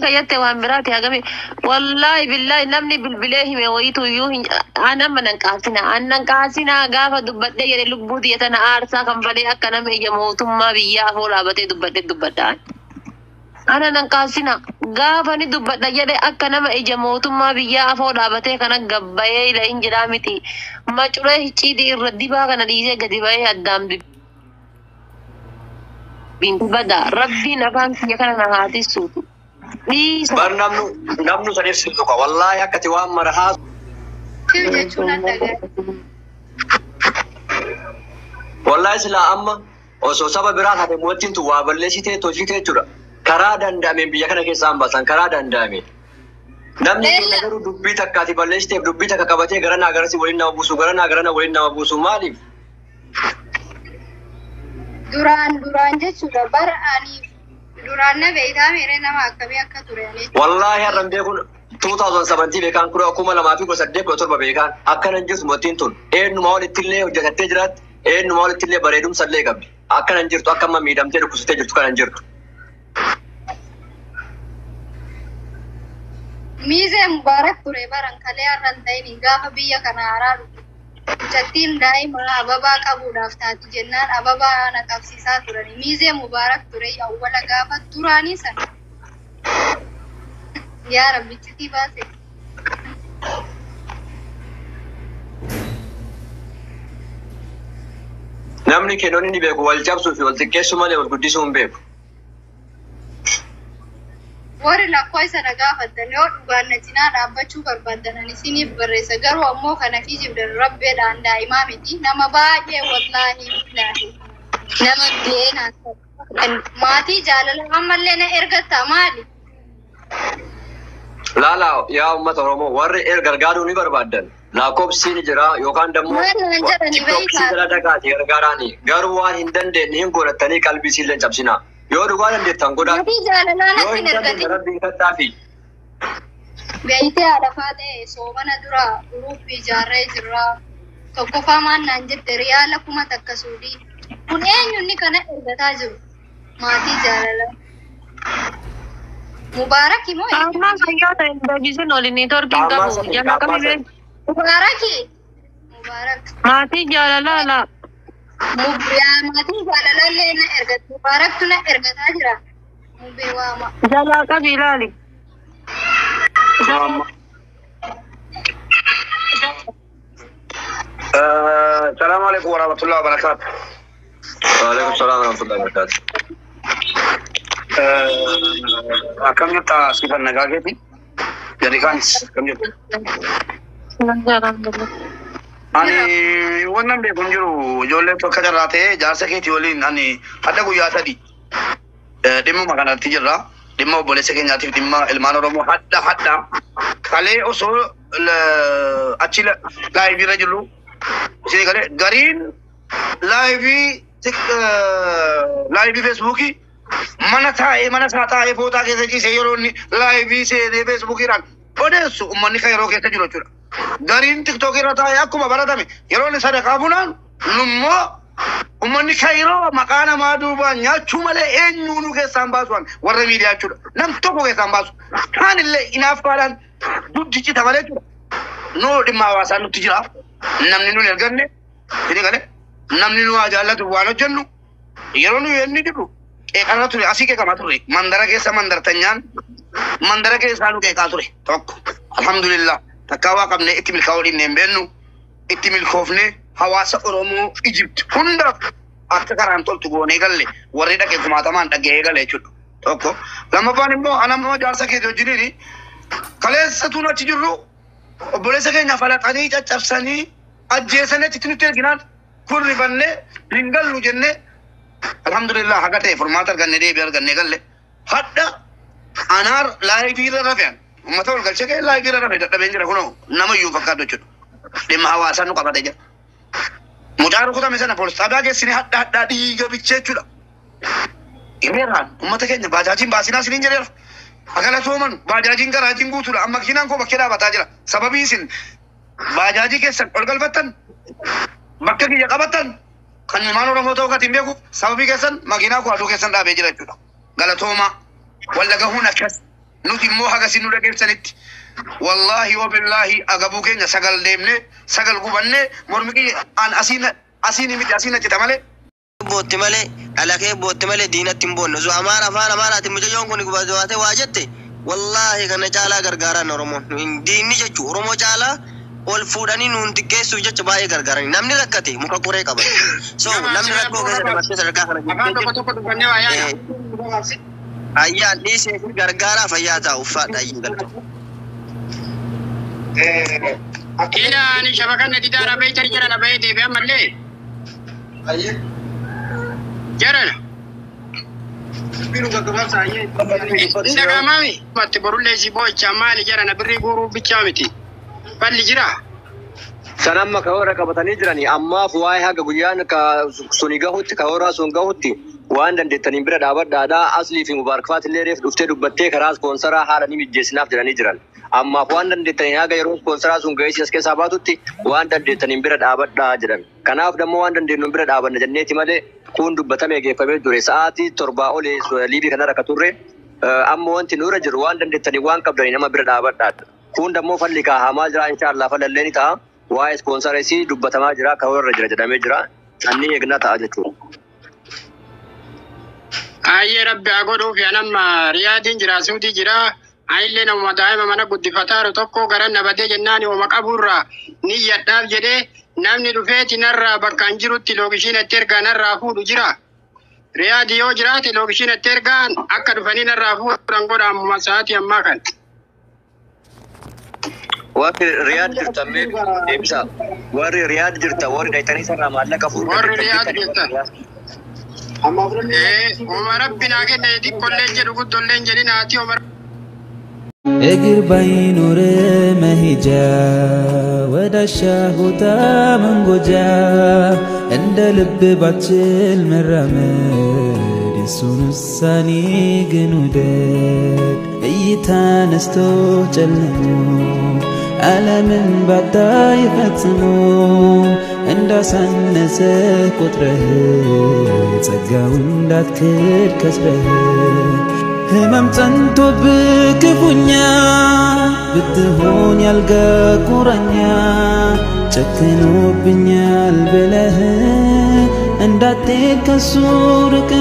Kayyatte waan biraati hagami. Wallaahi billaahi, namni bilbilee hime wayitu iyyuu hin an amma nan qaasina, an nan qaasina. Gaafa dubbadhee jedhe lubbuu tiyya tana aarsaa kan falee akka nama ija mootummaa biyyaa afoo dhaabatee dubbadhee dubbadhaan. Ana nan qaasina, gaafa ni dubbadha jedhe akka nama ija mootummaa biyyaa afoo dhaabatee kana gabbayee ila hin jedhaa miti. Macuree hicciitii irra dibaa kana dhiisee gadi bahee addaan dubbiin bada. Rabbiin afaan kiyya kana na haa tissuutu. Dhiisa. Bar namnu saniif si tuqa. Wallaahi akkati waan mara haasu. Kiw jechuun adda gaarii. Wallaahi silaa amma osoo saba biraa taate mo'attiin tun waa balleessitee tolchitee jechuudha. Karaa danda'ameen biyya kana keessaa hambaasan, karaa danda'ameen. Namni keenya garuu dubbii takkaati balleessiteef dubbii takka qabatee garanaa garasii waliin nama buusu, garanaa garana waliin nama buusu, maaliif? Duraan jechuudha, bara ani duraan na beektaa meeree nama akkamii akka ture ani. Wallaahi har'an beekuun 2017 beekaan, 2018, 17 beekaan akkana hin jirtu mo'attiin tun. Eenyumaa olittillee hojjetattee jiraatti, eenyumaa olittillee bareedumsa illee qabdi. Akkana hin jirtu, akka amma miidhamtee dhukkubsattee jirtu kana hin jirtu. Miizee Mubaarak ture baran kalee har'an ta'in gaafa biyya kana haaraa dhufu. Mucattiin daa'ima ababaa qabuudhaaf taati jennaan ababaa na qabsiisaa turani. Miizee Mubaarak ture awwala gaafa duraanii sana. Yaa Rabbichitii baase. Namni kennoonni ni beeku wal cabsuu fi wal xiqqeessuu malee wal guddisuu hin beeku. Warri lakkoofsa na gaafattan yoo dhugaan na cinaa dhaabbachuu barbaaddan ani isiniif barreessa. Garuu ammoo kana kijibdan rabbeedhaan daa'imaa miti. Nama baay'ee, wallaahi billaahi. Nama beenaa maatii jaalala ammallee na ergatta maali? Laala yaa uummata Oromoo, warri gargaaruu ni barbaaddan. Lakkoofsi ni jira yookaan dammoo Maal naan jedhani TikTok beekaa? jala dhaqaati gargaaraani. Garuu waan hin dandeenye hin godhattanii qalbii isiillee hin cabsinaa. Yoo dhugaa dandeettan godhaa. Maatii jaalalaa Yoo natti hin hin dandeenye ergatin. Rabbiin kattaafi. Beeytee haadha faatee soomana dura guruuppii ijaarree jirra. Tokkoffaa maal naan jette? Riyaala 1000 Suudii. Kun eenyu inni kana ergataa jiru? Maatii jaalalaa. Mubaaraki moo eenyu? Ammaa fayyoota hin deebisin oli, neetworkiin Qaamaa qabu. sadi, Jala qaamaa qabee sadi. Mubaaraki. Mubaarak. Maatii jaalalaa laa. Yaa maatii jaalalaallee na ergata. Mubaaraktu na ergataa jira. Mubee waama. Jalaa qabi ilaali. السلام عليكم ورحمة الله وبركاته. Waalaikum salaam warahmatullahi wabarakatuh. Akkam jirta Sifan, nagaa keeti? Jarri kaanis akkam jirtu? Alhamdulillah. Ani wannan beeku hin jiru, ijoollee tokko carraa ta'ee jaarsa keetii waliin ani hadda guyyaa 3 dhimmuma kanatti jirra. Dhimma obboleessa keenyaatiif, dhimma ilmaan Oromoo hadda kalee osoo achi live irra jirru isin galee gariin live Facebookii mana taa'ee, mana isaa taa'ee footaa keessa ciisee yeroo inni live seenee Facebookiidhaan odeessu uummanni kan yeroo keessa jiru jechuudha. Gariin TikTok irra taa'ee akkuma baratame yeroo inni sadaqaa bunaan nummoo uummanni kairoo maqaa namaa duubaan nyaachuu malee eenyuunuu keessaan baasuan warra miidiyaa jechuudha. Nam tokko keessaan baasu. Kaan illee inaaffaadhaan duddi cita malee jechuudha. Nuu dhimma hawaasaa nutti jira. Namni nun erganne jedhee galee namni nu haa jaallatu waan hojjennu yeroo nu inni dhibu qeeqarra ture, asii qeeqamaa ture, mandara keessa mandartanyaan mandara keessaa nu qeeqaa ture tokko. Alhamdulillah, takkaa waa qabne itti milkaa'uu dhiibne hin beennu, itti milkoofne. Hawaasa Oromoo Ijipt hundaaf akka karaan toltu goonee galle, warri dhaqe kumaatamaan dhaga'ee gale jechuudha tokko. Lammaffaan immoo ana amma jaarsa keessa wajjiniini kaleessa tuun achi jirru obboleessa keenya falaxanii caccabsanii ajjeesanii achitti nutti erginaan kun rifannee hin gallu jennee, alhamdulillah, haga ta'e furmaata arganne, deebii arganne galle. Hadha anaar live irra rafean ummata ol galchee ka'e live irra rafe dadhabeen jira, kunoo nama iyyuu fakkaatu jechuudha. Dhimma hawaasaa nu qabate jira. Mucaa rukutame sana poolis xaabiyaa geessine, hadha hadhaa dhiiga bichee jechuudha. Hiriiraan ummata keenya baajaajiin baasinaa isiniin jedheera. Akalasooman baajaajiin garaajiin guutuudha. Amma makiinaan koo bakkee dhaabataa jira. Sababii isin baajaajii keessan ol galfattan, bakka kiyya qabattan, kan ilmaan Oromoo ta'uu kan hin beeku, sababii keessan makiinaa koo aduu keessan dhaabee jira jechuudha. Galatoomaa. Wal dhagahuun akkas. Nuti immoo haga isin nu dhageessanitti wallaahi wabillaahi agabuu keenya sagal deemne sagal gubanne mormi kiyya an asiin asiin miti asiin ajjeta malee. Bootti malee dhalakee bootti malee diinatti hin boonne. Osoo amaara afaan amaaraatiin mucayyoon kun gubaatee waa jette wallaahi kana caalaa gargaaraan Oromoon. Diinni jechuu Oromoo caalaa ol fuudhanii nuun xiqqeessuuf jecha baay'ee gargaarani. Namni rakkate muka qoree qaba. So namni rakkoo keessa dabarsee sadarkaa kana Afaan tokko tokko dubbannee waa yaada. Ayyaan dhiisee fi gargaaraa fayyaa ta'a uffadha ayyuu galata. Ila ani shabakan didaara bahee jara na bahee deebi'e ammallee. Jara. Indagaamaami. Matti borullee si boo'icha maali jara na birrii guuruu bichaa miti. Balli jira. San amma karoora qabatanii jiranii ammaaf waa'ee haga guyyaan suni gahutti karoora sun gahutti waan dandeettaniin bira dhaabadhaadhaa aslii fi mubaarakaat illee reef dhuftee dubbattee karaa ispoonsaraa haala ni mijjeessinaaf jedhanii jiran. Ammaaf waan dandeettaniin haga yeroo ispoonsaraa sun ga'ee as keessaa baatutti waan dandeettaniin bira dhaabadhaa jedhan. Kanaaf dammoo waan dandeenyuun bira dhaabanna jenneeti malee kun dubbatamee geeffamee ture sa'aatii 7 olee liibii kanarra akka turre amma wanti nurra jiru waan dandeettaniin waan qabdanii nama bira dhaabadhaa. Kun dammoo falli kaahamaa jira inshaallah falallee ni ta'a. Waa'ee ispoonsareesii dubbatamaa jira karoorra jira jedhamee jira. Sanni eegnaa ta'a jechuudha. Ayyee rabbi haa godhuuf anamma Riyaadiin jira Suudii jira. Ayillee namuma daa'ima mana guddifataaru tokko gara nabatee jennaan hooma qaburraa ni yadhaaf jedhee namni dhufeeti narraa bakka hin jirutti lookishiin itti ergaa narraa fuudhu jira. Riyaadii yoo jiraate lookishiin itti ergaa akka dhufanii narraa fuudhan godha ammuma sa'aatii ammaa kana. Warri Riyaad jirtan mee deebisa. Warri Riyaad jirtan warri dhayitanii sarara maallaqa fuudhan. Warri Riyaad jirtan. Oma rabbi naa kenne xiqqollee jedhu guddollee jedhin haati oma. እግር ባይኖር መሄጃ ወዳሻ ቦታ መንጎጃ እንደ ልብ ባችል መራመድ የሱን ውሳኔ ግን ውደድ እይታ ነስቶ ጨልሞ ዓለምን ባጣ ይፈጽሞ እንዳሳነሰ ቆጥረህ ጸጋው እንዳትክድ ከስረህ ህመም ጸንቶብህ ክፉኛ ብትሆን ያልጋ ቁራኛ ጨክኖብኛል ብለህ እንዳትሄድ ከሱ ርቀህ።